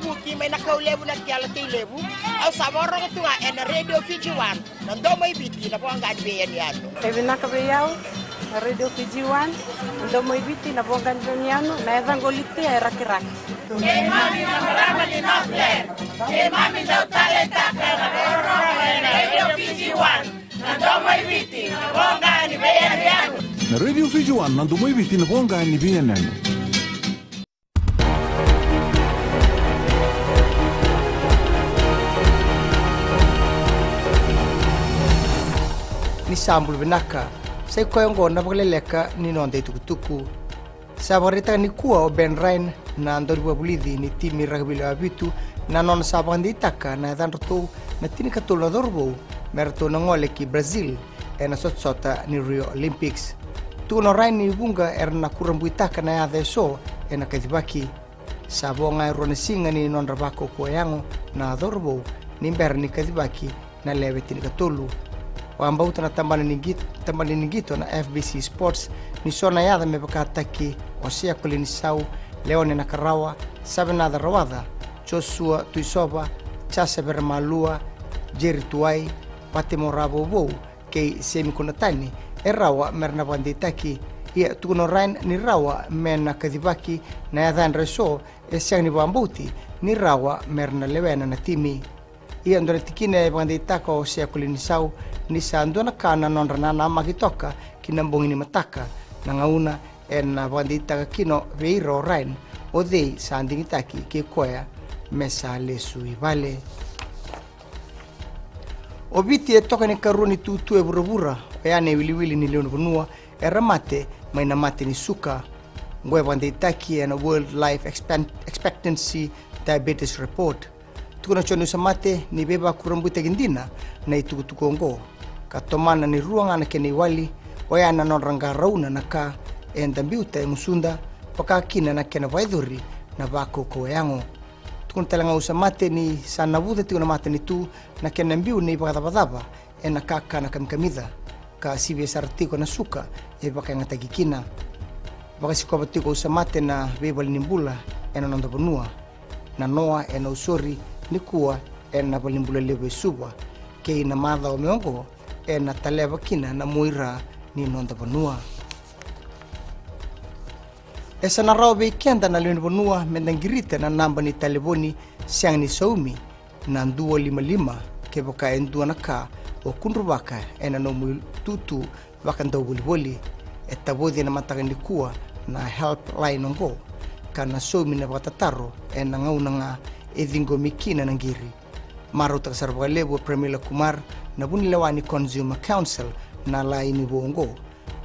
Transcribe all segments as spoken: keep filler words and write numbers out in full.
Kuti mai na kau levu na kela tei levu. Au sa vakarogo tu ga ena Radio Fiji One, na domo i Viti, na voqa ni veiyanuyanu. E vinaka vei au na Radio Fiji One, na domo i Viti, na voqa ni veiyanuyanu, na yacaqu o Litia e Rakiraki. Keimami na marama ni Northland, keimami dau taleitaka na vakarogo ena Radio Fiji One, na domo i Viti, na voqa ni veiyanuyanu. Na Radio Fiji One, na domo i Viti, na voqa ni veiyanuyanu. Ni sa bula vinaka, sa i koya oqo na vakaleleka ni noda itukutuku. Sa vakaraitaka nikua o Ben Ryan, na daunivakavulici ni timi rakavi lewe vitu, na nona sa vakadeitaka na yacadratou na tinikatolu na cauravou me ratou na gole ki Brazil ena sotasota ni Rio Olympics. Tukuna o Ryan ni vuqa era na kurabuitaka na yaca eso ena kacivaki. Sa vo ga e rua na siga ni nodra vakaukauwa yago na cauravou ni bera ni kacivaki na lewe tinikatolu. Vakabauta na tabana ni qit-, tabana ni qito na F B C Sports ni so na yaca me vakataki Osea Kolinisau, Leone Nakarawa, Savenaca Rawaca, Joshua Tuisova, Jasa Veremalua, Jerry Tuwai, Patemo Ravouvou kei Semi Kunatani e rawa me ra na vakadeitaki. Ia tukuna o Ryan ni rawa me na kacivaki na yacadra eso e sega ni vakabauti ni rawa me ra na lewena na timi. Ia dua na tikina e vakadeitaka o Osea Kolinisau ni sa dua na ka na nodra nanamaki toka ki na bogi ni mataka, na gauna ena vakadeitaka kina vei ira o Ryan o cei sa digitaki kei koya me sa lesu i vale. O Viti e toka ni karua ni tutu e vuravura, oya na iwiliwili ni lewe ni vanua era mate mai na mate ni suka. Oqo e vakadeitaki ena World Life Expan-, Expectancy Diabetes Report. Tukuna o Joni Usamate ni veivakurabuitaki dina na itukutuku oqo, ka tomana ni rua ga na kena iwali, oya na nodra qarauna na ka eda biuta e gusuda, vaka kina na kena vakayacori na vakaukauwa yago. Tukuna tale ga o Usamate ni sa navuca tiko na matanitu na kena biu ni vakacavacava ena kakana kamikamica, ka sivia sara tiko na suka e vakayagataki kina. Vakasikova tiko o Usamate na veivalenibula ena noda vanua. Na noa ena usori nikua ena valenibula levu e Suva, kei na macawa mai oqo ena taleva kina na muaira ni noda vanua. E sa na rawa vei keda na lewe ni vanua me da qirita na naba ni talevoni sega ni saumi, na dua lima lima, kevaka e dua na ka o kudruvaka ena nomu itutu vakadauvolivoli. E tavoci ena mataka nikua na helpline oqo, ka na saumi na vakatataro ena gauna ga e ciqomi kina na qiri. Marautaka sara vakalevu o Premila Kumar, na vunilewa ni Consumer Council, na laini vou oqo,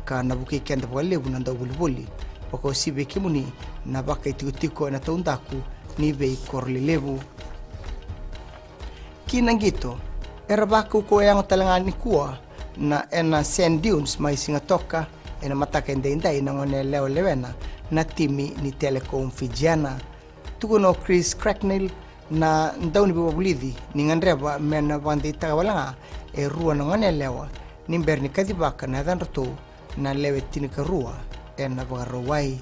ka na vukei keda vakalevu na dauvolivoli, vakauasivi vei kemuni na vakaitikotiko ena taudaku ni veikoro lelevu. Ki na qito, era vakaukauwa yago tale ga nikua na ena sand dunes mai Sigatoka ena mataka edaidai na goneyalewa lewena na timi ni Telecom Fijiana. Tukuna o Chris Cracknell, na dauniveivakavulici, ni gadreva me na vakadeitaka wale ga e rua na goneyalewa ni bera ni kacivaka na yacadratou na lewe tinikarua ena Vakarauwai.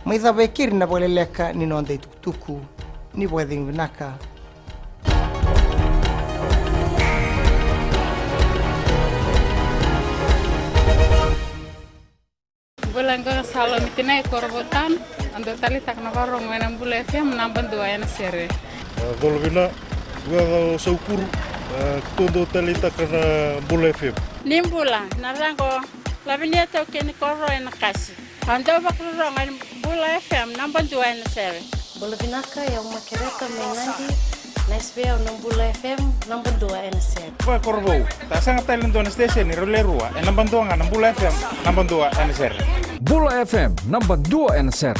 Mai cava e keri na vakaleleka ni noda itukutuku. Ni vakacegu vinaka. Bula, qo ga Salomi Tinai, Korovou Town. Au dau taleitaka na vakarogo ena Bula F M, naba dua ena sere. A, Colovina, qo ga o Saukuru, a, keitou dau taleitaka na Bula F M. Ni bula, na yacaqu o Lavinia Taukei ni Koro ena Kasi. Au dau vakarorogo ena Bula F M, naba dua ena sere. Bula vinaka, o yau Makereta mai Nadi, nice vei au na Bula F M, naba dua ena sere. Vakakorovou, ka sega tale e dua na station, rau le rua, e naba dua ga na Bula F M, naba dua ena sere. Bula F M, naba dua ena sere.